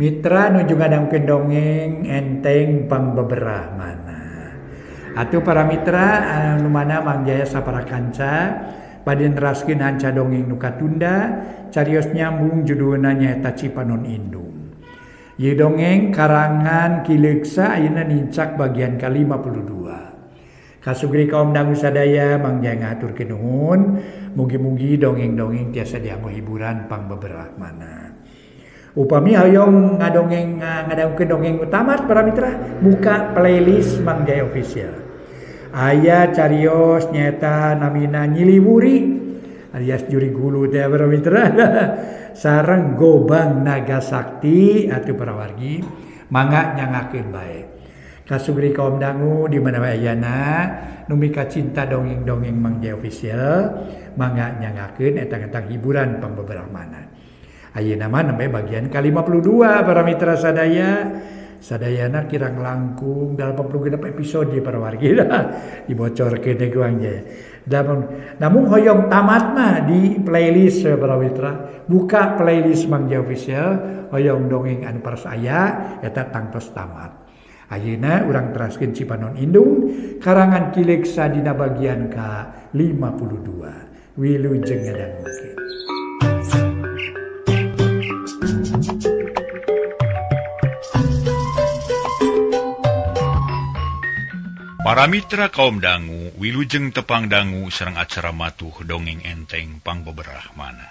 Mitra nuju ngadangukeun dongeng enteng pangbeberah mana. Atuh para mitra anu mana Mang Jaya sapara kanca bade neraskeun hanca dongeng nu katunda carios nyambung judulna nyaeta Cipanon Indung. Ieu dongeng karangan Ki Leuksa ayeuna nincak bagian ka-52. Kasugri kaum dangu sadaya Mang Jaya ngahaturkeun nuhun, mugi-mugi dongeng-dongeng tiasa dianggo hiburan pangbeberah mana. Upami hoyong ngadongeng ngadangukeun dongeng utama para mitra, buka playlist Mang Jaya Official. Aya carios nyaeta namina Nyiliwuri alias juri gulu teh para mitra. Sareng Gobang Naga Sakti atuh para wargi mangga nyangakeun bae. Kasugri kaum dangu di mana wae ayana nu mika cinta dongeng-dongeng Mang Jaya Official mangga nyangakeun etang-etang hiburan pangbeberah mana. Ayeuna mah nembe bagian ka-52 para mitra sadaya. Sadayana kirang langkung 86 episode para wargi dibocorkeun teh ku Mang Jaya. Namun hoyong tamat mah di playlist para mitra. Buka playlist Mang Jaya Official hoyong dongeng anu paras aya eta tangtos tamat. Ayeuna urang teraskeun Cipanon Indung karangan Ki Leuksa dina bagian ka-52. Wilujeng ngadangukeun. Para mitra kaum dangu, wilujeng tepang dangu sareng acara matuh dongeng enteng pangbeberah mana.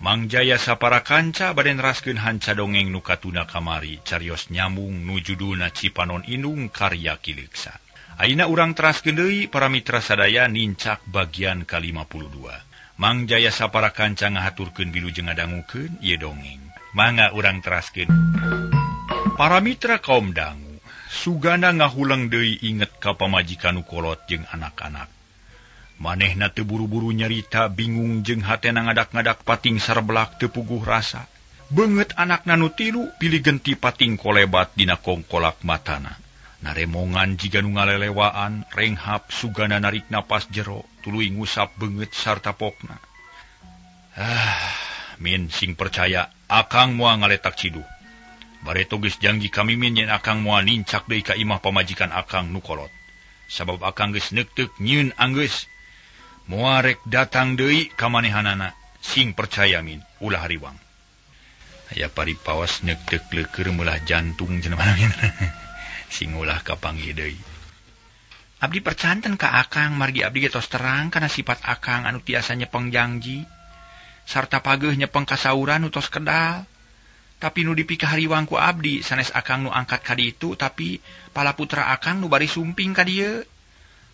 Mang Jaya sapara kanca bade neraskeun hanca dongeng nu katunda kamari carios nyambung nu judulna Cipanon Indung karya Ki Leuksa. Ayeuna urang teraskeun deui para mitra sadaya nincak bagian ka-52. Mang Jaya sapara kanca ngahaturkeun wilujeng ngadangukeun ieu dongeng. Mangga urang teraskeun. Para mitra kaum dangu, Sugana ngahuleng deui inget ka pamajikan nu kolot jeung anak-anak. Manehna teu buru-buru nyarita bingung jeung hatena ngadak-ngadak pating sarbelak teu puguh rasa. Beungeut anakna nu tilu pilih genti pating kolebat dina kongkolak matana. Naremongan jiga nu ngalelewaan, renghap Sugana narik napas jero, tuluy ngusap beungeut sarta pokna. Ah, min sing percaya akang moal ngaletak ciduh. Bareto geus janji ka Mimin yen akang moal nincak deui ka imah pamajikan akang nu kolot. Sabab akang geus neukteuk nyieun anggeus. Moal rek datang deui ka manehanana. Sing percaya min, ulah hariwang. Aya paripaos neukteuk leukeur meulah jantung cenah min. Sing ulah kapanggih deui. Abdi percanten ka akang margi abdi ge tos terang kana sifat akang anu tiasa nyepeng janji sarta pageuh nyepeng kasauran nu tos kedal. Tapi nu dipikahariwang ku abdi sanes akang nu angkat ka ditu tapi pala putra akang nu bari sumping ka dieu.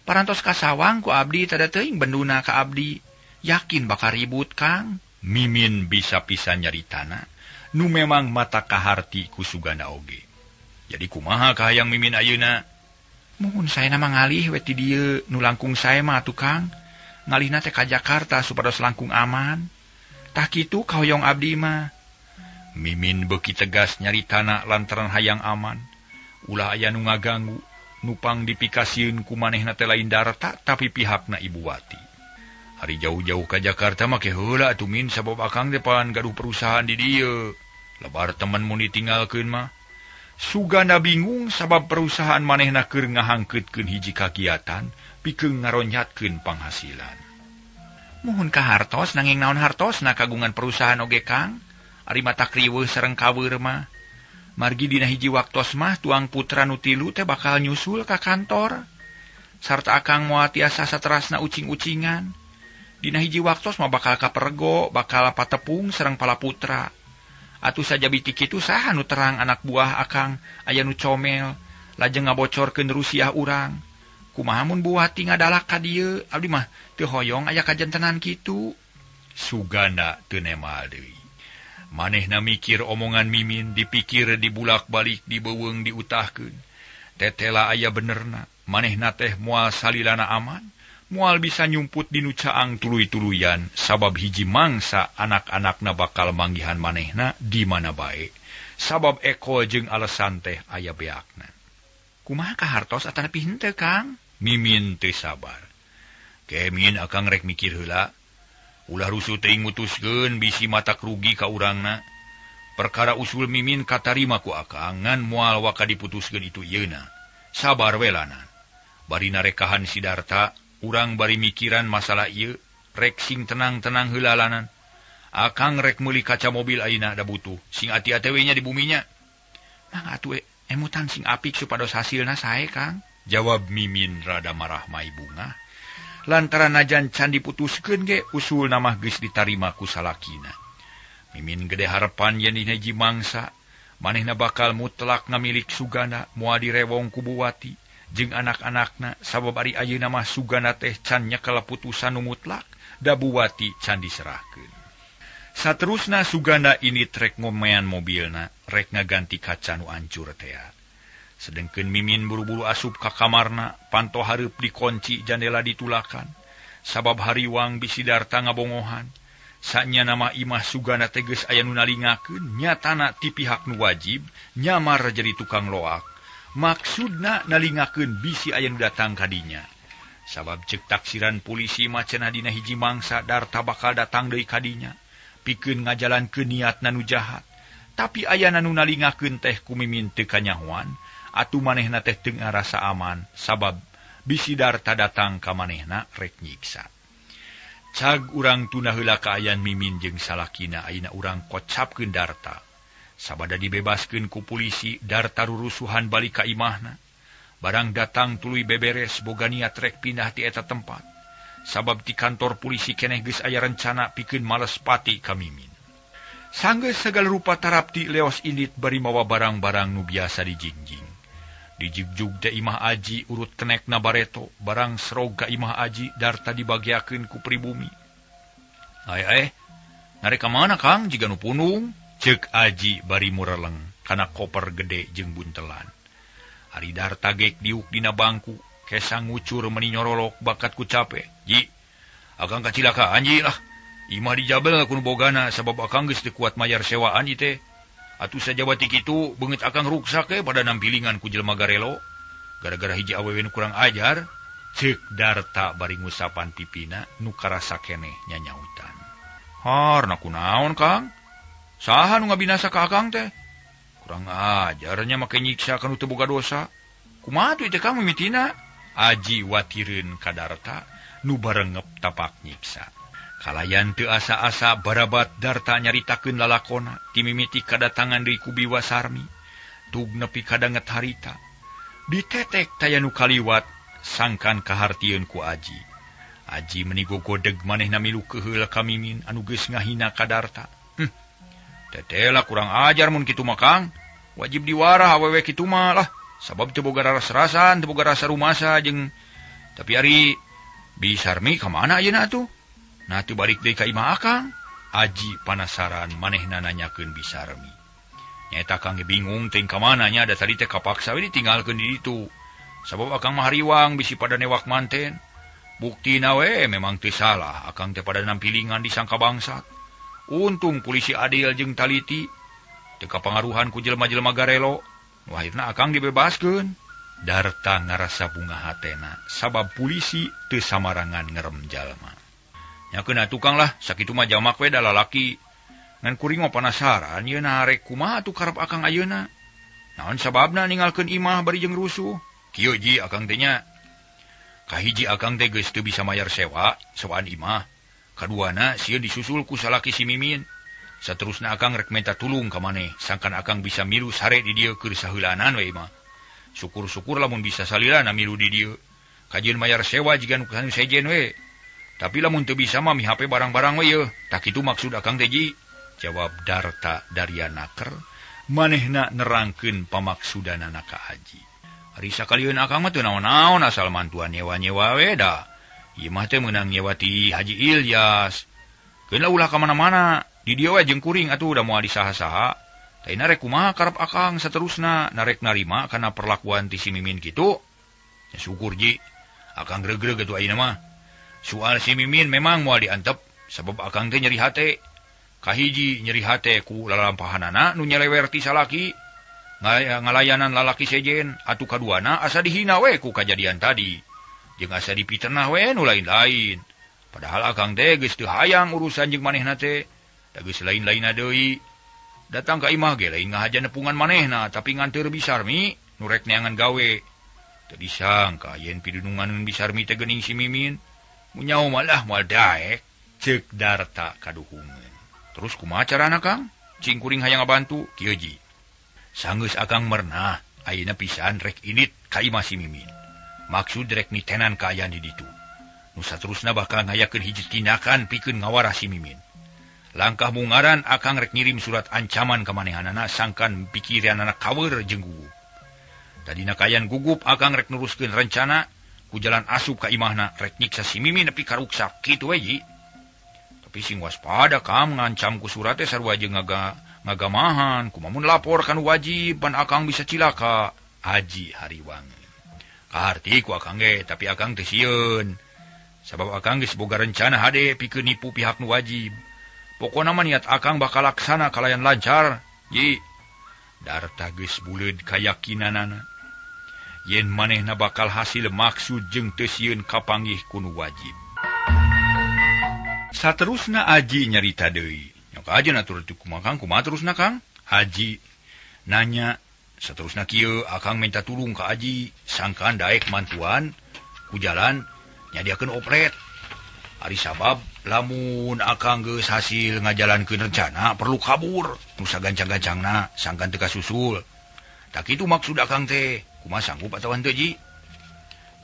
Parantos kasawang ku abdi tada teuing benduna ka abdi. Yakin bakal ribut Kang. Mimin bisa pisan nyaritana nu memang mata kaharti ku Sugana oge. Jadi kumaha kahayang Mimin ayeuna? Muhun saena mah ngalih we ti dieu nu langkung sae mah atuh Kang. Ngalihna teh ka Jakarta supados langkung aman. Tah kitu kahoyong abdi mah. Mimin beuki tegas nyaritana lantaran hayang aman. Ulah aya nu ngaganggu, nupang dipikasieun ku manehna teh lain darta tapi pihakna Ibu Wati. Hari jauh-jauh ka Jakarta mah ke heula atuh Min sabab akang teh pan gaduh perusahaan di dieu. Lebar temen mun ditinggalkeun mah. Sugana bingung sabab perusahaan manehna keur ngahangkeutkeun hiji kagiatan pikeun ngaronyatkeun panghasilan. Muhun ka hartos nanging naon hartosna kagungan perusahaan oge Kang? Ari mata kriweuh sareng kaweur mah. Margi dina hiji waktos mah tuang putra nu tilu teh bakal nyusul ka kantor. Sarta akang moal tiasa saterasna ucing-ucingan. Dina hiji waktos mah bakal kapergo, bakal patepung sareng pala putra. Atuh sajabi ti kitu saha nu terang anak buah akang aya nu comel, lajeng ngabocorkeun rusiah urang. Kumaha mun buah ti ngadalak ka dieu, abdi mah teu hoyong aya kajantenan kitu. Sugana teu nemal deui. Manehna mikir omongan Mimin dipikir dibulak-balik dibeuweung diutahkeun. Tetela aya benerna, manehna teh moal salilana aman, moal bisa nyumput dinu caang tuluy-tuluyan sabab hiji mangsa anak-anakna bakal manggihan manehna di mana bae. Sabab eko jeung alasan teh aya beakna. Kumaha kahartos atanapi henteu Kang? Mimin teu sabar. Kemin akang rek mikir heula. Ulah rusuh teuing mutuskeun bisi matak rugi ka urangna. Perkara usul Mimin katarima ku akang ngan moal waka diputuskeun itu yeuna. Sabar we lanan. Bari narekahan si Darta, urang bari mikiran masalah ieu, rek sing tenang-tenang heula lanan. Akang rek meuli kaca mobil ayeuna da butuh. Sing ati-ati we nya di buminya. Mang atuh emutan sing apik supados hasilna sae Kang. Jawab Mimin rada marah mai bunga. Lantaran najan can diputuskeun ge usul mah geus ditarima ku salakina. Mimin gede harapan yen dina hiji mangsa manehna bakal mutlak ngamilik Suganda moal direwong ku Buwati jeung anak-anakna sabab ari ayeuna mah Suganda teh can nyekel putusan nu mutlak da Buwati can diserahkeun. Saterusna Suganda ini trek ngomean mobilna rek ngaganti kaca nu ancur tea. Sedengkeun Mimin buru-buru asup ka kamarna panto hareup dikunci jandela ditulakan sabab hariwang bisi Darta ngabongohan. Sanya nama imah Suganda teh geus aya nu nalingakeun nyatana ti pihak nu wajib nyamar jadi tukang loak. Maksudna nalingakeun bisi aya nu datang ka dinya. Sabab ceuk taksiran polisi mah cenah dina hiji mangsa Darta bakal datang deui ka dinya pikeun ngajalankeun niatna nu jahat. Tapi ayana nu nalingakeun teh ku Mimin teu kanyahoan atuh manehna teh teu ngarasa aman sabab bisi Darta datang ka manehna rek nyiksa. Cag urang tuna heula kaayan Mimin jeung salakina ayeuna urang kocapkeun Darta. Sabada dibebaskeun ku polisi, Darta rurusuhan balik ka imahna. Barang datang tuluy beberes boga niat rek pindah ti eta tempat. Sabab ti kantor polisi keneh geus aya rencana pikeun males pati ka Mimin. Sanggeus sagala rupa tarapti leos indit bari mawa barang-barang nu biasa dijingjing. Dijigjug teh imah Aji urut kenekna bareto, barang serog ka imah Aji Darta dibagiakeun ku pribumi. Ai narek ka mana Kang jiga nu punung? Ceuk Aji bari mureleng kana koper gede jeung buntelan. Ari Darta gek diuk dina bangku, kesang ngucur meni nyorolok bakat ku cape. Ji, akang kacilakaan ji lah. Imah dijabel ku nu bogana sabab akang geus teu kuat mayar sewaan ieu teh. Atuh sajabati kitu beungeut akang ruksak we pada nampilingan ku jelema garelo. Gara-gara hiji awewe nu kurang ajar, ceuk Darta bari ngusapan pipina nu karasa keneh nyanyautan. Harna kunaon Kang? Saha nu ngabinasa ka akang teh? Kurang ajarnya make nyiksa kanu teu boga dosa. Kumaha tuh teh Kang mimitina? Aji watireun ka Darta nu barengep tapak nyiksa. Kalayan teu asa-asa barabat Darta nyaritakeun lalakona timimiti kadatangan deui ku Biwa Sarmi tug nepi kadanget harita. Ditetek taya nu kaliwat sangkan kahartieun ku Aji. Aji meni gogodeg manehna milu keheul ka Mimin anu geus ngahina ka Darta. Teteh lah kurang ajar mun kitu mah Kang. Wajib diwarah awewe kitu mah lah sabab teu boga raras-rasan, teu boga rasa rumasa jeung tapi ari Bi Sarmi ka mana ayeuna atuh? Nah teu balik deui ka imah akang. Aji panasaran manehna nanyakeun Bi Sarmi. Nyaeta akang ge bingung teuing ka mana nya da tadi teh kapaksa we ditinggalkeun di ditu. Sabab akang mah hariwang bisi pada newak manten. Buktina we memang teu salah, akang teh pada nampilingan disangka bangsat. Untung polisi adil jeung taliti. Teu kapangaruhan ku jelema-jelema garelo. Nu akhirna akang dibebaskeun. Darta ngarasa bunga hatena sabab polisi teu samarangan ngerem jalma. Nyakeun tukang lah, sakitu mah jamak we da lalaki. Ngan kuring mah panasaran yeuna rek kumaha atuh karep akang ayeuna. Naon sababna ninggalkeun imah bari jeung rusuh? Kieu ji akang teh nya. Kahiji akang teh geus teu bisa mayar sewa, sewaan imah. Kaduana sieun disusul ku salaki si Mimin. Saterusna akang rek menta tulung ka maneh, sangkan akang bisa milu sare di dieu keur saheulanan we imah. Syukur-syukur lamun bisa salilana milu di dieu. Kajeun mayar sewa jiga nu sejen we. Tapi lamun teu bisa mah mihape barang-barang we yeuh. Tak kitu maksud akang teh ji. Jawab Darta daria naker, manehna nerangkeun pamaksudanana ka Aji. Ari sakalieun akang mah teu naon-naon asal mantuan nyewa-nyewa we da. Ieu mah teh meunang nyewa ti Haji Ilyas. Keun lah ulah ka mana-mana, di dieu we jeung kuring atuh da moal disaha-saha. Taina rek kumaha karep akang saterusna narek narima kana perlakuan ti si Mimin kitu. Ya syukur ji, akang gregreg atuh ayeuna mah. Soal si Mimin memang moal diantep sabab akang teh nyeri hate. Kahiji nyeri hate ku lalampahanana nu nyelewer ti salaki ngalayanan lalaki sejen atuh kaduana asa dihina we ku kajadian tadi jeung asa dipitenah we nu lain-lain. Padahal akang teh geus teu hayang urusan jeung manehna teh, da geus lain-lainna deui. Datang ka imah ge lain ngahaja nepungan manehna tapi nganteur Bi Sarmi nu rek neangan gawe. Teu disangka yen pidunungan Bi Sarmi teh geuning si Mimin. Mun nyaho malah moal daek ceuk Darta kaduhungeun. Terus kumaha carana Kang? Cing kuring hayang ngabantu kieu ji. Sanggeus akang merenah ayeuna pisan rek init ka imah si Mimin. Maksud rek nitenan kaayaan di ditu. Nu saterusna bakal ngayakeun hiji tindakan pikeun ngawarah si Mimin. Langkah mungaran akang rek ngirim surat ancaman ka manehanana sangkan pikiranana kawer jeung gugup. Tadina kaayaan gugup akang rek neruskeun rencana ku jalan asup ka imahna rek nyiksa si Mimin nepi ka ruksak kitu we ji. Tapi sing waspada Kang ngancam ku surat teh sarua jeung ngagamahan kumamun lapor kan wajib pan akang bisa cilaka. Aji hariwang. Kaharti ku akang ge tapi akang teu sieun. Sabab akang geus boga rencana hade pikeun nipu pihak nu wajib. Pokona mah niat akang bakal laksana kalayan lancar. Ji. Darta geus buleud kayakinanana. Yen manehna bakal hasil maksud jeung teu sieun kapanggih ku nu wajib. Saterusna Aji nyarita deui. Nyok aja natur kumaha Kang, kumaha terusna Kang? Aji nanya. Saterusna kieu akang minta tulung ka Aji sangkaan daek mantuan ku jalan nyadiakeun oplet. Ari sabab lamun akang geus hasil ngajalankeun rencana perlu kabur nu sagancang-gancangna sangkan teu kasusul. Tak kitu maksud akang teh. Kumaha sanggup atawa henteu Ji?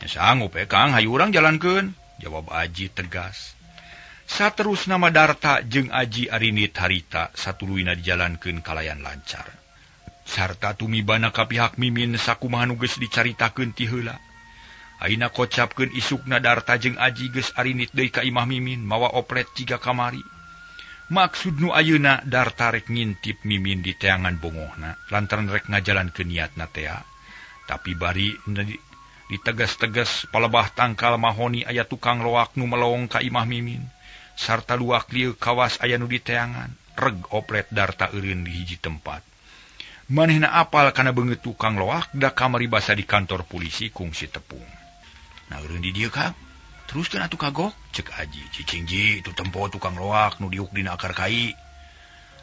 Nya sanggup Kang, hayu urang jalankeun, jawab Aji tegas. Saterusna mah Darta jeung Aji arinit harita satuluyna dijalankeun kalayan lancar. Sarta tumibana ka pihak Mimin sakumaha nu geus dicaritakeun ti heula. Ayeuna kocapkeun isukna Darta jeung Aji geus arinit deui ka imah Mimin mawa oplet jiga kamari. Maksud nu ayeuna Darta rek ngintip Mimin di teangan bongohna lantaran rek ngajalankeun niatna tea. Tapi bari ditegas-tegas palebah tangkal mahoni aya tukang loak nu melong ka imah Mimin. Sarta luak lieu kawas aya nu diteangan, reg oplet Darta eureun di hiji tempat. Manehna apal kana beungeut tukang loak da kamari basa di kantor polisi kungsi tepung. Nah eureun di dieu Kang, teruskeun atuh kagok, ceuk Aji. Cicing Ji, itu tempo tukang loak nu diuk dina akar kai.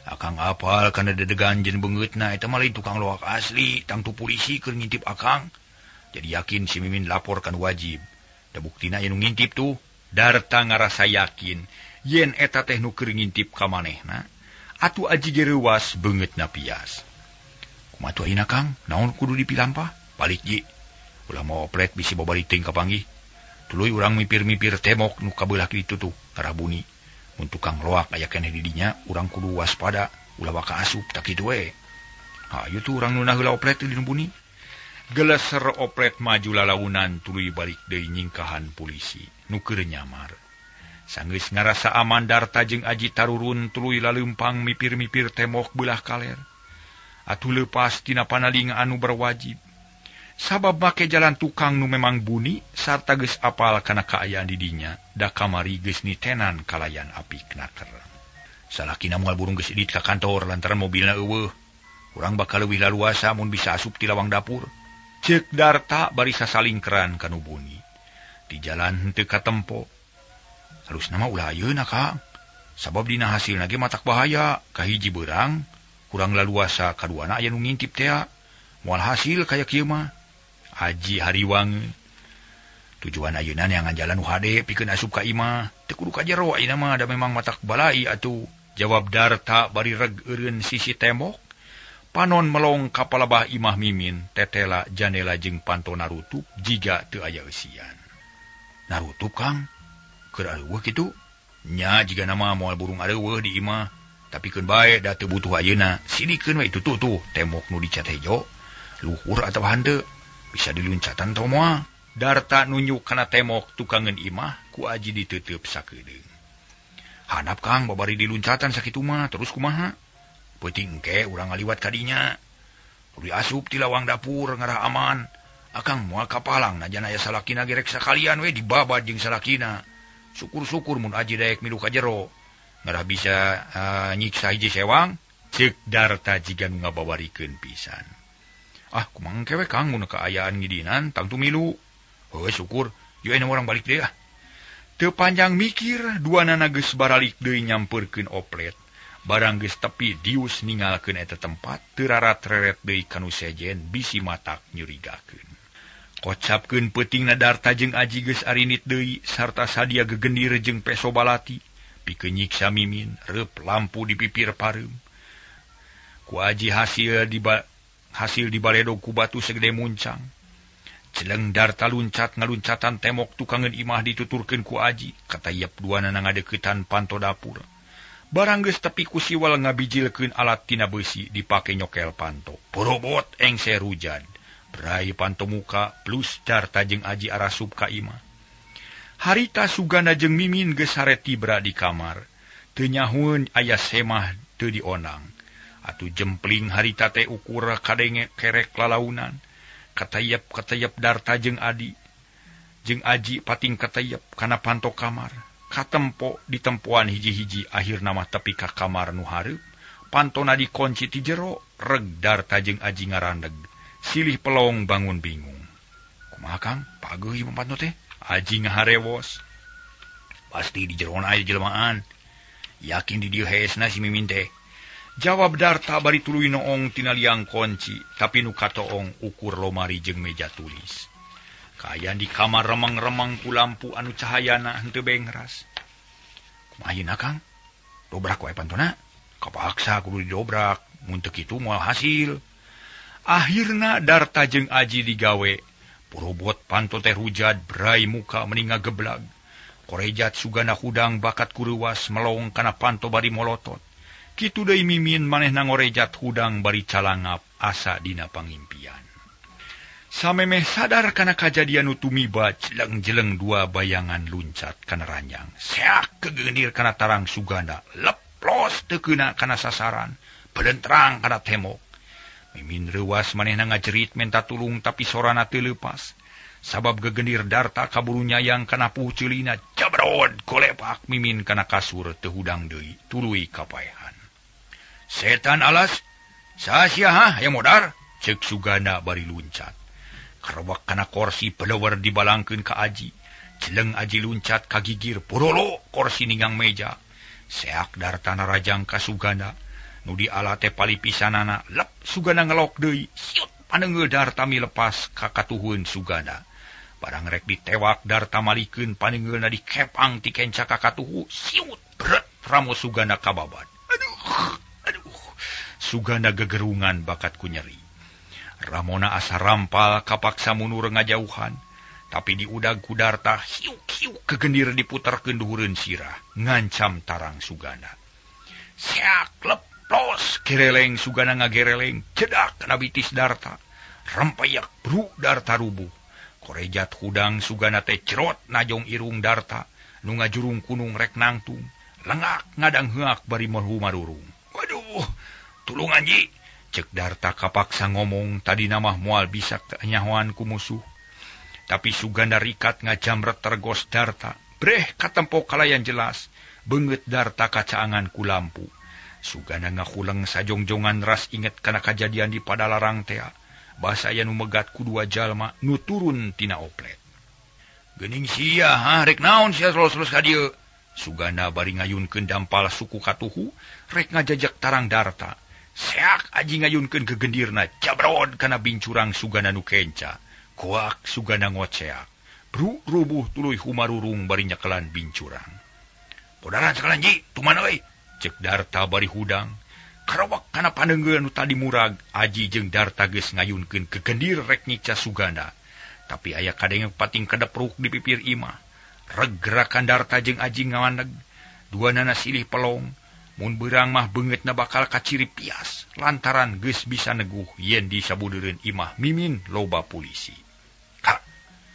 Akang apal kana dedegan jeung beungeutna eta mah lain tukang loak asli, tangtu polisi keur ngintip akang. Jadi yakin si Mimin lapor kan wajib. Da buktina aya nu ngintip tuh. Darta ngarasa yakin yen eta teh nu keur ngintip ka manehna. Atuh Aji ge reuwas beungeutna pias. Kumaha tuh ayeuna Kang? Naon kudu dipilampah? Balik Ji. Ulah mawa oplet bisi babari teuing kapanggih. Tuluy urang mipir-mipir tembok nu kabeulah kitu tuh ngarah buni. Mun tukang loak aya keneh di dinya, urang kudu waspada ulah waka asup tak kitu we. Hayu tuh urang nunah heula oplet di nu buni. Geleser oplet maju lalaunan tuluy balik deui nyingkahan polisi nu keur nyamar. Sanggeus ngarasa aman Darta jeung Aji tarurun tuluy laleumpang mipir-mipir tembok beulah kaler. Atuh leupas tina panalinga anu berwajib. Sabab make jalan tukang nu memang buni sarta geus apal kana kaayaan di dinya da kamari geus nitenan kalayan apik naker. Salakina moal burung geus idit ka kantor lantaran mobilna eueuh. Urang bakal leuwih laluasa mun bisa asup ti lawang dapur. Ceuk Darta bari sasalingkeran ka nu buni. Di jalan henteu katempo. Harusna mah ulah ayeuna Kang. Sabab dina hasilna ge matak bahaya, kahiji beurang kurang laluasa kaduana aya nu ngintip tea. Moal hasil kaya kieu mah. Aji hariwang. Tujuan ayeuna neangan jalan nu hade pikeun asup ka imah. Teu kudu ka jero ayeuna mah da memang matak balai atuh. Jawab Darta bari reg eureun sisi tembok. Panon melong ka palebah imah Mimin, tetela janela jeung panto narutup jiga teu aya eusian. Narutup Kang? Keur areuweuh kitu? Nya jiga nama moal burung areuweuh di imah, tapi keun bae da teu butuh ayeuna. Sidikeun we itu tuh tembok nu dicat hejo, luhur atawa henteu, bisa diluncatan tau moal. Darta nunjuk kana tembok tukangeun imah ku Aji diteuteub sakedeung. Hanap Kang babari diluncatan sakitu mah, terus kumaha? Peuting engke urang ngaliwat kadinya. Kudu asup ti lawang dapur ngarah aman. Akang moal kapalang najan aya salakina ge rek sakalian we dibabad jeung salakina. Syukur-syukur mun Aji daek milu ka jero. Ngarah bisa nyiksa hiji sewang. Ceuk Darta jiga nu ngabawarikeun pisan. Ah kumaha engke we Kang mun kaayaan ngidinan tangtu milu. Heuh syukur, yeuh ayeuna urang balik deui ah. Teu panjang mikir, duanana geus baralik deui nyampeurkeun oplet. Barang geus tepi dius ninggalkeun eta tempat teu rarat-reret deui ka nu sejen bisi matak nyurigakeun. Kocapkeun peutingna Darta jeung Aji geus arinit deui sarta sadia gegendir jeung peso balati pikeun nyiksa Mimin reup lampu di pipir pareum. Ku Aji hasil dibaledog ku batu segede muncang. Celeng Darta luncat ngaluncatan temok tukangeun imah dituturkeun ku Aji katayep duanana ngadeuketan panto dapur. Barang geus tepi ku siwal ngabijilkeun alat tina beusi dipake nyokel panto. Porobot engse rujad. Brai panto muka plus Darta jeung Aji arasup ka imah. Harita Suganda jeung Mimin geus sare tibra di kamar. Teu nyahueun aya semah teu dionang. Atuh jempling harita teh ukur kadenge kerek lalaunan. Katayep-katayep Darta jeung Adi. Jeung Aji pating katayep kana panto kamar. Katempo ditempoan hiji-hiji akhirna mah tepi ka kamar nu hareup. Pantona dikunci ti jero, reg Darta jeung Aji ngarandeg. Silih pelong bangun bingung. Kumaha Kang? Pageuh ieu panto teh? Aji ngaharewos. Pasti di jerona aya jelmaan. Yakin di dieu heesna si Mimin teh. Jawab Darta bari tuluy noong tina liang kunci, tapi nu katoong ukur lomari jeung meja tulis. Kaayaan di kamar remang-remang ku lampu anu cahayana henteu bengras. Kumaha ayeuna Kang? Dobrak wae pantona. Kapaksa kudu didobrak, mun teu kitu moal hasil. Akhirna Darta jeung Aji digawe. Porobot panto teh rujad brai muka meni ngageblag. Korejat sugana hudang bakat kureuwas melong kana panto bari molotot. Kitu deui Mimin manehna ngorejat hudang bari calangap asa dina pangimpian. Samemeh sadar kana kajadian nu tumiba jeleng-jeleng dua bayangan luncat kana ranjang. Seak kegendir kana tarang Suganda, leplos teu keuna kana sasaran, belentrang kana temok. Mimin reuwas manehna ngajerit menta tulung tapi sorana teu leupas. Sabab gegendir Darta kaburu nyayang kana puh ceulina, jabrod kolepak Mimin kana kasur teu hudang deui, tuluy kapaehan. Setan alas, saha sia ha hayang modar? Ceuk Suganda bari luncat. Karobak kana korsi pelewer dibalangkeun ka Aji. Jeleng Aji luncat ka gigir, porolo korsi ninggang meja. Seak Darta narajang ka Suganda. Nu diala teh palipisanana, lep Suganda ngelok deui. Siut paneunggeul Darta milepas ka katuhun Suganda. Barang rek ditewak Darta malikeun paneunggeulna dikepang ti kenca ka katuhu. Siut bret ramo Suganda kababat. Aduh, aduh. Suganda gegerungan bakat ku nyeri. Ramona asa rampal kapaksa mundur ngajauhan, tapi diudag ku Darta hiuk-hiuk kegendir diputerkeun duhureun sirah, ngancam tarang Suganda. Seak leplos gereleng Suganda ngagereleng, cedak kana bitis Darta. Rempayak bru Darta rubuh. Korejat hudang Suganda teh cerot najong irung Darta, nu ngajurung kunung rek nangtung, lengak ngadang heuak bari marurung. Waduh, tulungan ji. Cek Darta kapaksa ngomong tadi namah moal bisa kenyahoan ku musuh. Tapi Suganda rikat ngajamret tergos Darta. Breh katempo kalayan jelas. Beungeut Darta kacaangan ku lampu. Suganda ngahuleng sajongjongan ras inget kana kajadian di Padalarang tea. Basa aya nu megat ku dua jalma nu turun tina oplet. Geuning sia ha rek naon sia terus-terus ka dieu. Suganda bari ngayunkeun dampal suku katuhu rek ngajajak tarang Darta. Seak Aji ngayunkeun gegendirna jabrod kana bincurang Suganda nu kenca. Koak Suganda ngoceak. Bru rubuh tuluy humarurung bari nyekelan bincurang. Podaran sakalan ji, tuman euy. Ceuk Darta bari hudang. Karawak kana paneunggeul nu tadi murag, Aji jeung Darta geus ngayunkeun gegendir rek nyiksa Suganda. Tapi aya kadenge pating kadepruk di pipir imah. Reg gerakan Darta jeung Aji ngawaneg. Duanana silih pelong. Mun beurang mah beungeutna bakal kaciri pias lantaran geus bisa neguh yen di sabudeureun imah Mimin loba polisi. Ka,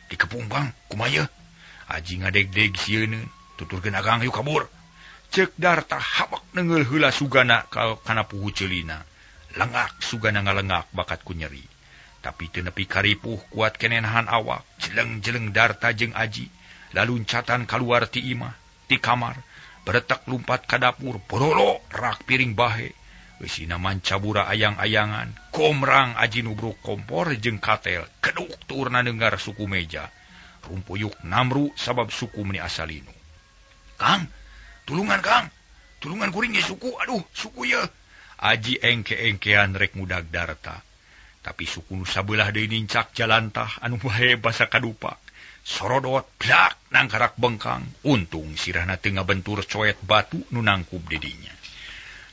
dikepung bang, kumaha yeuh? Aji ngadegdeg sieun, tuturkeun agang yuk kabur. Ceuk Darta habak neunggeul heula Suganda ka kana puhu ceulina. Lengak Suganda ngalengak bakat ku nyeri. Tapi teu nepi karipuh kuat kenenahan awak, jeleng-jeleng Darta jeung Aji laluncatan kaluar ti imah, ti kamar. Beretak lumpat ka dapur, borolo rak piring bahe. Eusina mancabura ayang-ayangan, komrang Aji nubruk kompor jeung katel, keduk tuurna neunggar suku meja. Rumpuyuk namru sabab suku meni asalinu. Kang, tulungan Kang. Tulungan kuring ge suku, aduh suku ye. Aji engke-engkean rek ngudag Darta. Tapi suku nu sabelah deui nincak jalantah anu wae basa kadupa. Sorodot blak nangkarak bengkang. Untung sirahna teu ngabentur coet batu nu nangkub di dinya.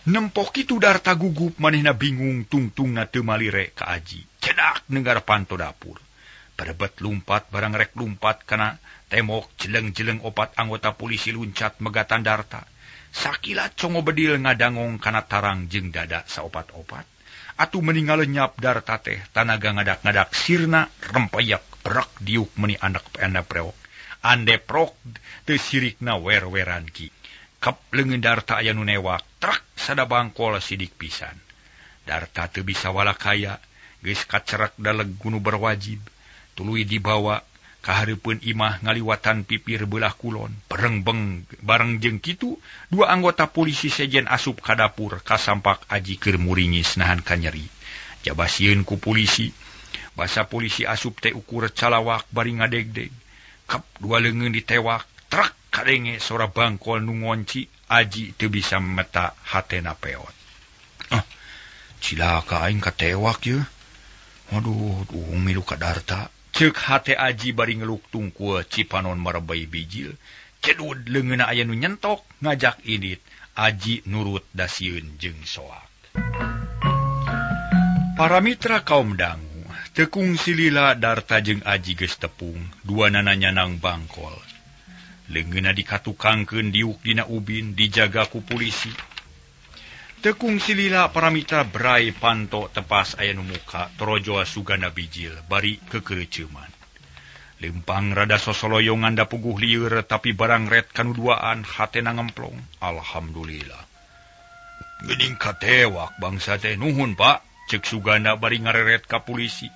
Nempok kitu Darta gugup manehna bingung tungtungna teu malire ka Aji. Cedak negara panto dapur. Berebet lumpat barang rek lumpat kana temok jeleng-jeleng opat anggota polisi luncat megatan Darta. Sakilat congo bedil ngadangong kana tarang jeung dada saopat-opat. Atuh meninggal lenyap Darta teh tanaga ngadak-ngadak sirna rempayak berak diuk meni anak anak preok. Andeprok teu sirikna wer-weran ki. Kep leungeun Darta aya nu newak trak sada bangkol sidik pisan. Darta teu bisa walakaya geus kacerak daleg gunu berwajib. Tuluy dibawa kahareupeun imah ngaliwatan pipir belah kulon. Berengbeng bareng jeung kitu dua anggota polisi sejen asup ka dapur kasampak Aji keur muringis nahan kanyeri. Jaba sieun ku polisi. Basa polisi asup teh ukur calawak bari ngadegdeg. Kep dua leungeun ditewak trak kadenge sora bangkol nu ngonci. Aji teu bisa meta hatena peot. Ah, cilaka aing katewak ye. Aduh, duh milu ka Darta. Ceuk hate Aji bari ngeluk tungkul cipanon merebei bijil. Cedud leungeunna aya nu nyentok ngajak indit. Aji nurut dasieun jeung soak. Para mitra kaum dangu, tekung silila Darta jeung Aji geus tepung, duanana nyanang bangkol. Leungeunna dikatukangkeun diuk dina ubin dijaga ku polisi. Tekung silila para mitra brai panto tepas aya nu muka torojoa sugana bijil bari kekereuceuman. Lempang rada sosoloyongan da puguh lieur tapi barang ret kanu duaan hatena ngemplong. Alhamdulillah. Geuning katewak bangsa teh nuhun Pak, ceuk Suganda bari ngareret ka polisi.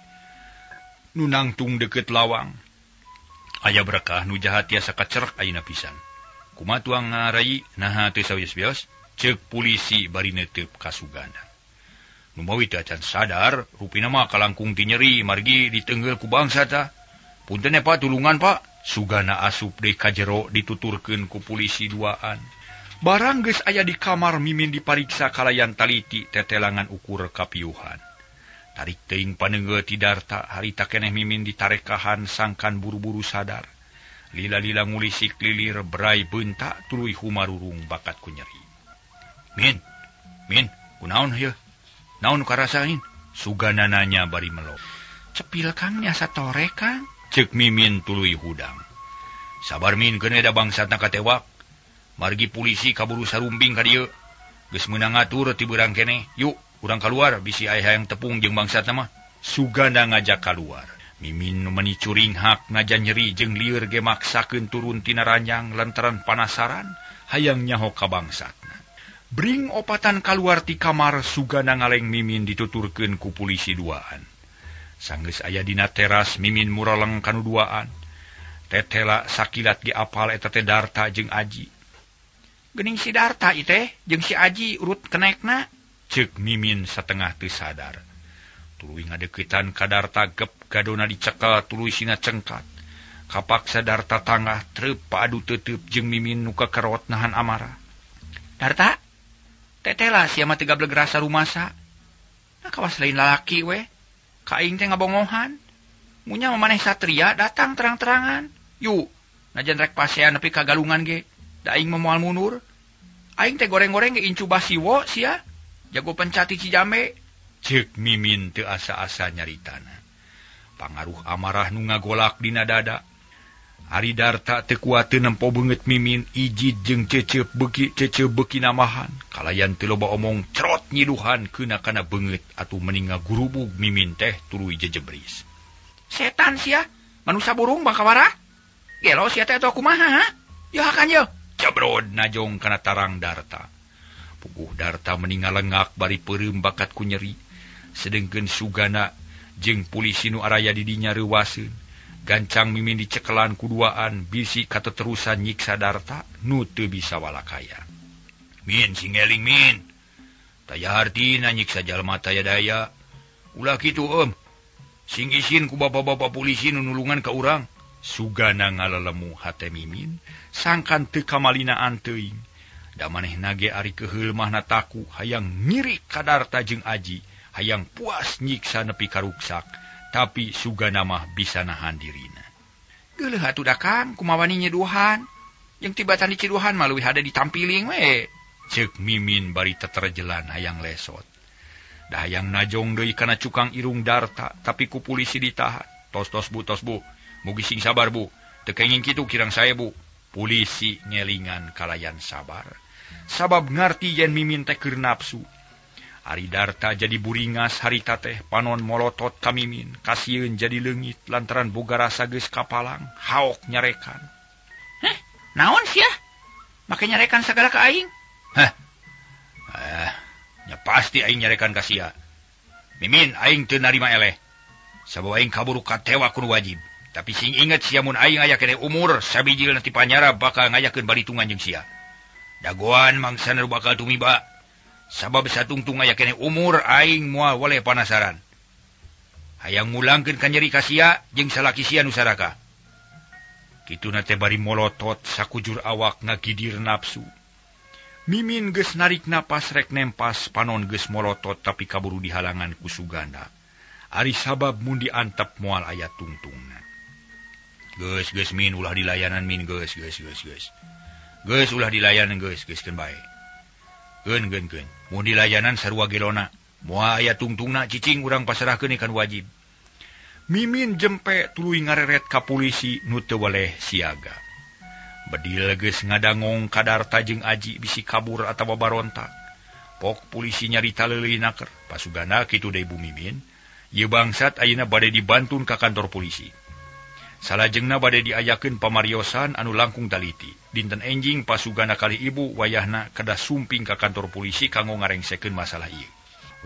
Nu nangtung deukeut lawang. Aya berkah nu jahat tiasa kacerek ayeuna pisan. Kumaha tuang ngarai naha teu sawios-wios? Ceuk polisi bari neuteup ka Suganda. Numawi teu acan sadar, rupina mah kalangkung ti nyeri margi ditenggel ku bangsa tah. Punten Pak, tulungan Pak. Sugana asup deui ka jero dituturkeun ku polisi duaan. Barang geus aya di kamar Mimin dipariksa kalayan taliti tetelangan ukur kapiuhan. Tarik teuing paneunggeul ti Darta harita keneh Mimin ditarekahan sangkan buru-buru sadar. Lila-lila ngulisik lilir berai beunta tuluy humarurung bakat ku nyeri. Min, Min, kunaon ieu? Naon karasain? Sugana nanya bari melok. Cepil Kang nya satore Kang. Ceuk Mimin tuluy hudang. Sabar Min keun da bangsatna katewak. Margi polisi kaburu sarumping ka dieu. Geus meunang ngatur ti beurang keneh. Yuk, urang kaluar bisi aya hayang tepung jeung bangsatna mah. Sugana ngajak kaluar. Mimin nu meuni curinghak najan nyeri jeung lieur ge maksakeun turun tina ranjang lantaran panasaran hayang nyaho ka bangsatna. Bring opatan kaluar ti kamar Sugana ngaleng Mimin dituturkeun ku polisi duaan. Sanggeus aya dina teras Mimin muraleng kanu duaan. Tetela sakilat ge apal eta teh Darta jeung Aji. Geuning si Darta ieu teh jeung si Aji urut kenekna, ceuk Mimin satengah teu sadar. Tuluy ngadeuketan ka Darta gep gadona dicekel tuluy sina cengkat. Kapaksa Darta tangah treup paadu teuteup jeung Mimin nu kakerot nahan amarah. Darta, tetela sia mah teu gableg rasa rumasa. Nah kawas lain lalaki we. Ka aing teh ngabongohan. Munya mah maneh satria datang terang-terangan. Yuk, najan rek pasean nepi ka galungan ge. Da aing mah moal mundur. Aing teh goreng-goreng ge incu basiwo sia. Jago pencati Cijambe. Ceuk Mimin teu asa-asa nyaritana. Pangaruh amarah nu ngagolak dina dada. Ari Darta teu kuat teu nempo beungeut Mimin ijid jeung cecep beuki namahan. Kalayan teu loba omong cerot nyiduhan keuna kana beungeut atuh meni ngagurubug Mimin teh tuluy jejebris. Setan sia, manusa burung bakawara. Gelo sia teh atuh kumaha ha? Yo hakan yo. Jabrod najong kana tarang Darta. Puguh Darta meni ngalengak bari peureum bakat ku nyeri. Sedengkeun Sugana jeung polisi nu araya di dinya reuwaseun. Gancang Mimin dicekelan kuduaan bisi kateterusan nyiksa Darta nu teu bisa walakaya. Min sing eling Min. Taya hartina nyiksa jalma taya daya. Ulah kitu em. Sing isin ku bapak-bapak polisi nu nulungan ka urang. Sugana ngalalemu hate Mimin sangkan teu kamalinaan teuing. Da manehna ge ari keheul mahna taku hayang ngirik ka Darta jeung Aji, hayang puas nyiksa nepi ka ruksak, tapi sugana mah bisa nahan dirina. Geuleuh atuh da Kang, kumaha wani nyeduhan? Jeung tibatan diceduhan mah leuwih hade ditampiling we. Ceuk Mimin bari teterjelan hayang lesot. Da hayang najong deui kana cukang irung Darta, tapi ku polisi ditahan. Tos-tos bu, tos bu. Mugi sing sabar bu. Teu kenging kitu kirang sae bu. Polisi ngelingan kalayan sabar. Sabab ngarti yen Mimin teh keur nafsu. Ari Darta jadi buringas harita teh panon molotot ka Mimin, kasieun jadi leungit lantaran boga rasa geus kapalang, haok nyarekan. Heh, naon sia? Make nyarekan sagala ka aing? Heh. Nya pasti aing nyarekan ka sia. Mimin aing teu narima eleh. Sabab aing kaburu katewa ku nu wajib. Tapi sing inget sia mun aing aya keneh umur sabijil nanti panyara bakal ngayakeun balitungan jeung sia. Dagoan mangsana nu bakal tumiba. Sabab satungtung aya keneh umur aing moal weleh panasaran. Hayang ngulangkeun ka nyeri ka sia jeung salaki sia nu saraka. Kituna teh bari molotot sakujur awak ngagidir nafsu. Mimin geus narik napas rek nempas panon geus molotot tapi kaburu dihalangan ku Suganda. Ari sabab mun diantep moal aya tungtungna. Geus geus Min ulah dilayanan Min geus geus geus geus. Geus ulah dilayanan geus geus keun bae. Keun keun keun. Mun dilayanan sarua gelona. Moal aya tungtungna cicing urang pasrahkeun kan wajib. Mimin jempe tuluy ngareret ka polisi nu teu weleh siaga. Bedil geus ngadangong ka Darta jeung Aji bisi kabur atawa barontak. Pok polisi nyarita leuleui naker. Pasugana kitu deui Bu Mimin. Ieu bangsat ayeuna bade dibantun ka kantor polisi. Salajengna bade diayakeun pamariosan anu langkung taliti. Dinten enjing Pasugana kali ibu wayahna kedah sumping ka kantor polisi kanggo ngarengsekeun masalah ieu.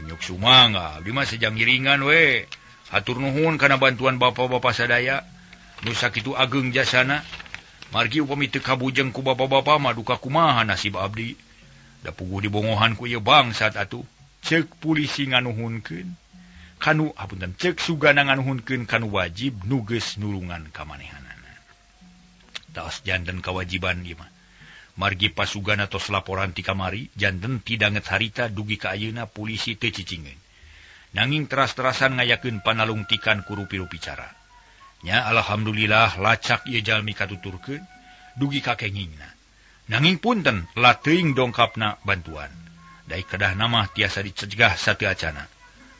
Unyuk sumangga, abdi mah sejang ngiringan we. Hatur nuhun kana bantuan bapak-bapak sadaya. Nu sakitu ageung jasana. Margi upami teu kabujeng ku bapak-bapak mah duka kumaha nasib abdi. Da puguh dibongohan ku ieu bangsat atuh. Ceuk polisi nganuhunkeun. Kanu hapunten ceuk Sugana nganuhunkeun kanu wajib nu geus nulungan ka manehanana. Taos janten kawajiban ieu mah. Margi Pasugana tos laporan ti kamari janten tidanget harita dugi ka ayeuna polisi teu cicingeun. Nanging teras-terasan ngayakeun panalungtikan ku rupi-rupi cara. Nya alhamdulillah lacak ieu jalmi katuturkeun dugi ka kengingna. Nanging punten lateuing dongkapna bantuan. Dai kedahna mah tiasa dicegah sateu acana.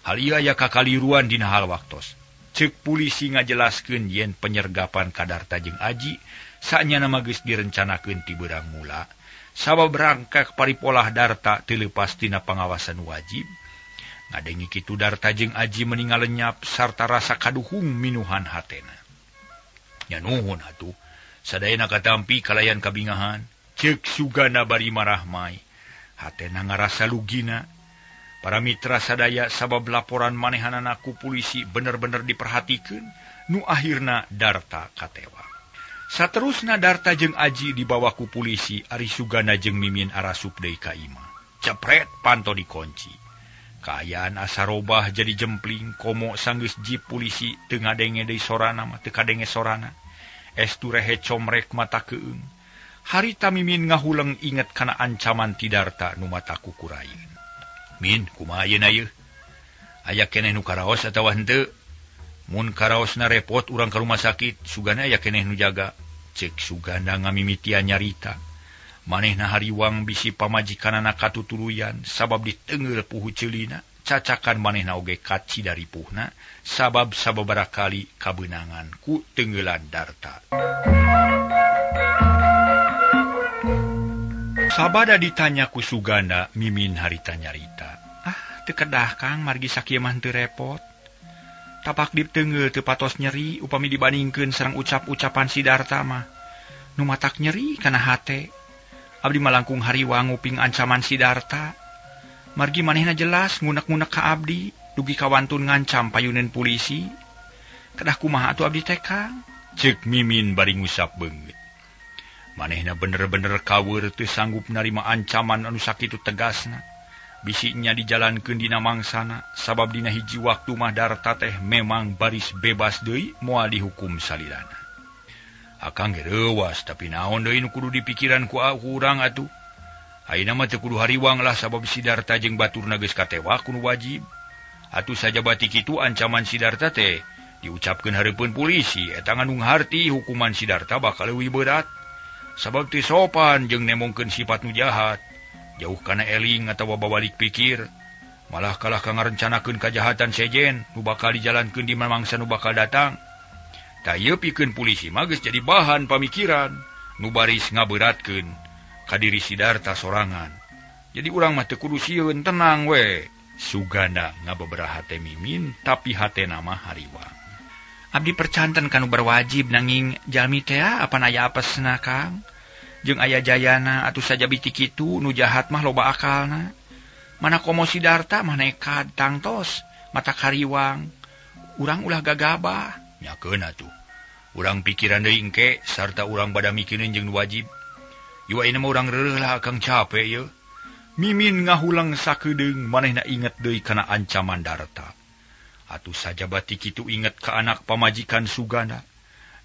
Hal ieu aya kakaliruan dina hal waktos. Ceuk polisi ngajelaskeun yen penyergapan ka Darta jeung Aji saenyana mah geus direncanakeun ti beurang mula. Sabab rangkak paripolah Darta teu leupas tina pangawasan wajib. Ngadengi kitu Darta jeung Aji meningal lenyap sarta rasa kaduhung minuhan hatena. Nya nuhun atuh, sadayana katampi kalayan kabingahan. Ceuk Sugana bari marahmai. Hatena ngarasa lugina. Para mitra sadaya sabab laporan manehanana ku polisi bener-bener diperhatikeun, nu akhirna Darta katewa. Saterusna Darta jeung Aji dibawa ku polisi, ari Sugana jeung Mimin arasup deui ka imah. Cepret panto dikunci. Kaayaan asa robah jadi jempling, komo sanggeus jip polisi teu ngadenge deui sorana mah teu kadenge sorana. Estu rehe comrek mata keung. Harita Mimin ngahuleng inget kana ancaman ti Darta nu mata kukurayeun. Min, kumaha ayeuna yeuh? Aya keneh nu karaos atawa henteu? Mun karaosna repot urang ka rumah sakit, sugana aya keneh nu jaga. Ceuk Sugana ngamimitian nyarita. Manehna hariwang bisi pamajikanana katutuluyan sabab ditengeul puhu ceulina, cacakan manehna oge kaci dari puhna sabab sababaraha kali kabeunangan ku tengeulan Darta. Sabada ditanya ku Suganda, Mimin harita nyarita. Ah, teu kedah Kang, margi sakieu mah teu repot. Tapak ditengeul teu patos nyeri upami dibandingkeun sareng ucap-ucapan si Darta mah. Nu matak nyeri kana hate. Abdi mah langkung hariwang nguping ancaman si Darta. Margi manehna jelas ngunek-ngunek ka abdi, dugi kawantun ngancam payuneun polisi. Kedah kumaha atuh abdi teh Kang? Ceuk Mimin bari ngusap beungeut. Manehna bener-bener kaweur teu sanggup narima ancaman anu sakitu tegasna. Bisinya dijalankeun dina mangsana, sabab dina hiji waktu mah Darta teh memang baris bebas deui moal dihukum salilana. Akang ge reuwas tapi naon deui nu kudu dipikiran ku urang atuh. Ayeuna mah teu kudu hariwang lah sabab Sidarta jeung baturna geus katewak ku nu wajib. Atuh sajabati kitu ancaman Sidarta teh diucapkeun hareupeun polisi eta ngandung harti hukuman Sidarta bakal leuwih berat. Sabab teu sopan jeung nemongkeun sifat nu jahat. Jauh kana eling atawa babalik pikir. Malah kalah ka ngarencanakeun kajahatan sejen nu bakal dijalankeun di mangsa nu bakal datang. Tah ieu pikeun polisi mah geus jadi bahan pamikiran nu baris ngaberatkeun ka diri Sidarta sorangan. Jadi urang mah teu kudu sieun, tenang we. Suganda ngabeberaha teh Mimin tapi hatena mah hariwang. Abdi percanten kanu berwajib nanging jalmi teh apan aya apesna Kang. Jeung aya jayana atuh sajabi ti kitu nu jahat mah loba akalna. Mana komo Sidarta mah nekat tangtos mata kariwang. Urang ulah gagabah. Nyakeun atuh. Urang pikiran deui engke sarta urang bada mikireun jeung nu wajib. Ieu ayeuna mah urang reureuh lah Akang capek yeuh. Mimin ngahulang sakedeung manehna inget deui kana ancaman Darta. Atuh sajabati kitu inget ka anak pamajikan Suganda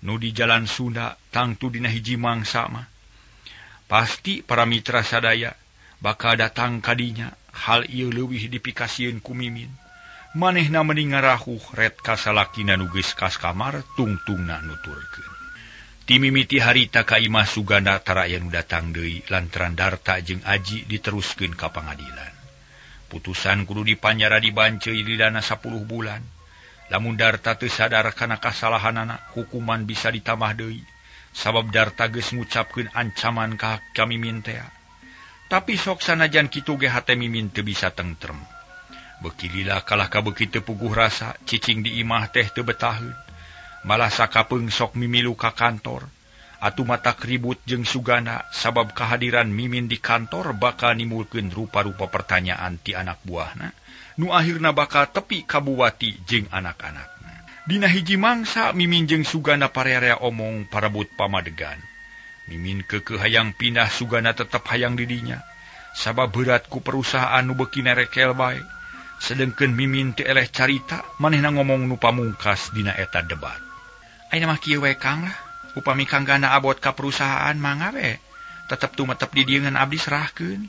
nu di jalan Sunda tangtu dina hiji mangsa mah. Pasti para mitra sadaya bakal datang kadinya. Hal ieu leuwih dipikasieun ku Mimin. Manehna meni ngarahuh ret ka salakina nu geus kas kamar tungtungna nuturkeun. Ti mimiti harita ka imah Suganda tara aya nu datang deui lantaran Darta jeung Aji diteruskeun ka pangadilan. Putusan kudu dipanjara dibanceuy didana 10 bulan. Lamun Darta teu sadar kana kasalahanana, hukuman bisa ditambah deui. Sabab Darta geus ngucapkeun ancaman ka Mimin teh. Tapi sok sanajan kitu ge hate Mimin teu bisa tentrem. Beuki lila kalah ka beuki teu puguh rasa, cicing di imah teh teu betaheun. Malah sakapeung sok mimilu ka kantor. Atuh matak ribut jeung Suganda sabab kehadiran Mimin di kantor bakal nimbulkeun rupa-rupa pertanyaan ti anak buahna nu akhirna bakal tepi ka Buwati jeung anak-anakna. Dina hiji mangsa Mimin jeung Suganda parerea omong parebut pamadegan. Mimin keukeuh hayang pindah, Suganda tetep hayang di dinya sabab berat ku perusahaan nu beuki nerekel bae. Sedengkeun Mimin teu eleh carita, manehna ngomong nu pamungkas dina eta debat. Ayeuna mah kieu we Kang lah. Upami Kang Ganda abot ka perusahaan mangga we. Tetep tumetep di dieu ngan abdi serahkeun.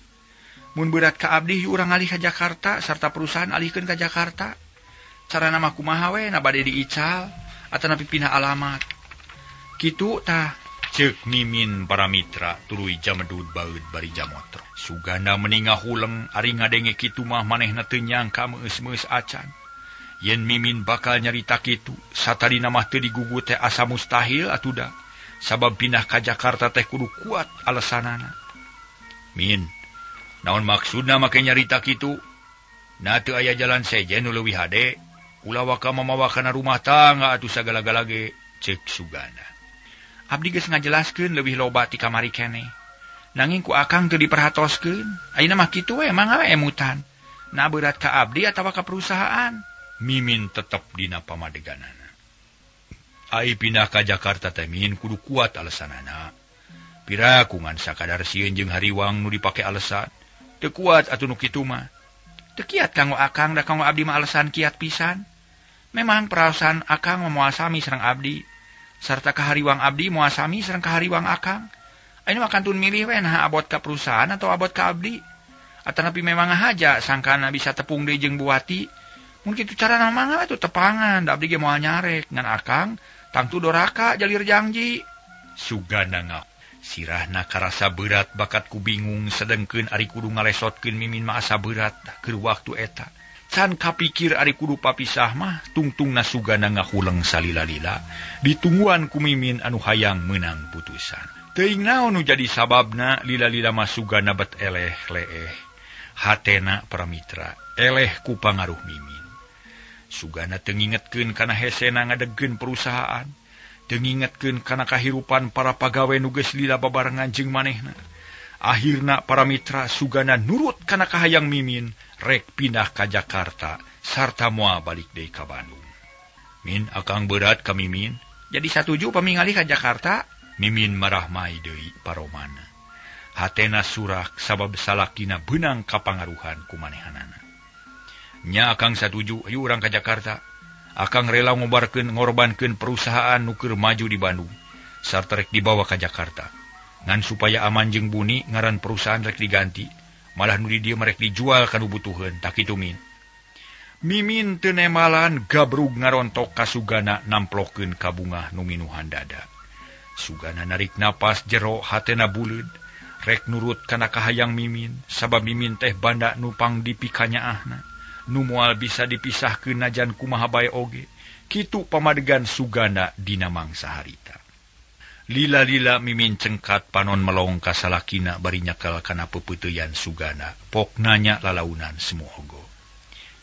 Mun berat ka abdi urang alih ka Jakarta sarta perusahaan alihkeun ka Jakarta. Carana mah kumaha we na bade diical atanapi pindah alamat. Kitu tah. Ceuk Mimin para mitra tuluy jamedud baeud bari jamotro. Suganda meni ngahuleng ari ngadenge kitu mah manehna teu nyangka meus-meus acan. Yen Mimin bakal nyarita kitu, satadina mah teu digugu teh asa mustahil atuh da. Sabab pindah ka Jakarta teh kudu kuat alasanana. Min, naon maksudna make nyarita kitu? Na teu aya jalan sejen nu leuwih hade. Ulah waka mamawa kana rumah tangga atuh sagala-gala ge, ceuk Suganda. Abdi geus ngajelaskeun leuwih loba ti kamari keneh. Nanging ku Akang teu diperhatoskeun. Ayeuna mah kitu we mangga we emutan. Na berat ka abdi atawa ka perusahaan. Mimin tetep dina pamadeganana. Ai pindah ka Jakarta teh Min kudu kuat alasanana. Piraku ngan sakadar sieun jeung hariwang nu dipake alasan. Teu kuat atuh nu kitu mah. Teu kiat kanggo Akang da kanggo abdi mah alasan kiat pisan. Memang perasaan Akang moal sami sareng abdi. Sarta kahariwang abdi moal sami sareng kahariwang Akang. Ayeuna mah kantun milih we nah abot ka perusahaan atau abot ka abdi. Atanapi memang haja sangkana bisa tepung deui jeung Buwati. Mun kitu carana mah atuh tepangan, da abdi ge moal nyarek ngan Akang tangtu doraka jalir janji. Suganda ngap. Sirahna karasa berat bakat ku bingung sedengkeun ari kudu ngalesotkeun Mimin mah asa berat keur waktu eta. Can kapikir ari kudu papisah mah tungtungna Suganda ngahuleng salila-lila ditungguan ku Mimin anu hayang meunang putusan. Teuing naon nu jadi sababna lila-lila mah Suganda bet eleh leeh. Hatena para mitra eleh ku pangaruh Mimin. Suganda teu ngingetkeun kana hesena ngadegkeun perusahaan, teu ngingetkeun kana kahirupan para pagawe nu geus lila babarengan jeung manehna. Akhirna para mitra Suganda nurut kana kahayang Mimin rek pindah ka Jakarta sarta moal balik deui ka Bandung. Min Akang berat ka Mimin. Jadi satuju pamingalih ka Jakarta. Mimin marahmai deui paromana. Hatena surak sabab salakina beunang kapangaruhan ku manehanana. Nya Akang satuju, ayo urang ka Jakarta. Akang rela ngorbankeun perusahaan nu keur maju di Bandung sarta rek dibawa ka Jakarta. Ngan supaya aman jeung buni ngaran perusahaan rek diganti, malah nu di dieu merek dijual kanu butuheun tak kitu Min. Mimin teu nemalan gabrug ngarontok ka Sugana namplokeun ka bungah nu minuhan dada. Sugana narik napas jero hatena buleud, rek nurut kana kahayang Mimin, sabab Mimin teh banda nu pangdipikanyaahna, nu moal bisa dipisahkeun najan kumaha bae oge. Kitu pamadegan Sugana dina mangsa harita. Lila-lila Mimin cengkat panon melong ka salakina bari nyekel kana peupeuteuyan Sugana, pok nanya lalaunan semogo.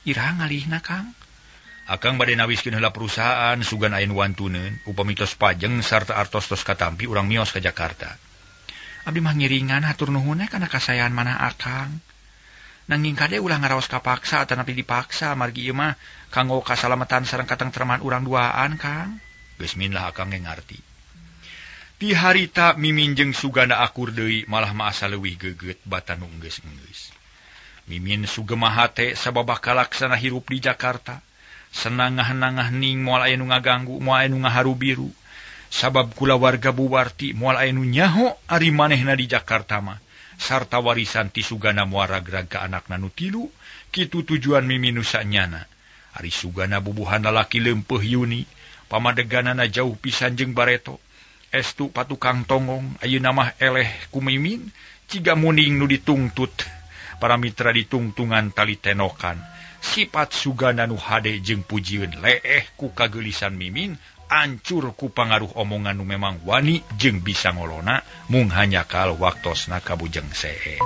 Iraha ngalihna Kang? Akang bade nawiskeun heula perusahaan sugan aya nu wantuneun, upami tos pajeng sarta artos tos katampi urang mios ka Jakarta. Abdi mah ngiringan hatur nuhun kana kasayan manah Akang. Nanging kade ulah ngaraos kapaksa atanapi dipaksa margi ieu mah kanggo kasalamatan sareng katengtreman urang duaan Kang. Geus min lah Akang ge ngarti. Ti harita Mimin jeung Sugana akur deui malah mah asa leuwih geugeut batan nu enggeus-enggeus. Mimin sugema hate sabab kalaksana hirup di Jakarta. Senang ngah ning moal aya nu ngaganggu, moal aya nu ngaharubiru. Sabab kulawarga Buwarti moal aya nu nyaho ari manehna di Jakarta mah. Sarta warisan ti Sugana moal ragrag ka anakna nu tilu, kitu tujuan Mimin nu sanyana. Ari Sugana bubuhan lalaki leumpeuh yuni, pamadeganana jauh pisan jeung bareto. Estu patukang tongong ayeuna mah eleh ku Mimin, ciga muning nu ditungtut. Para mitra ditungtungan tali tenokan. Sifat Sugana nu hade jeung pujieun leeh ku kageulisan Mimin, ancur ku pangaruh omongan nu memang wani jeung bisa ngolona mung hanyakal waktosna kabujeng sehe.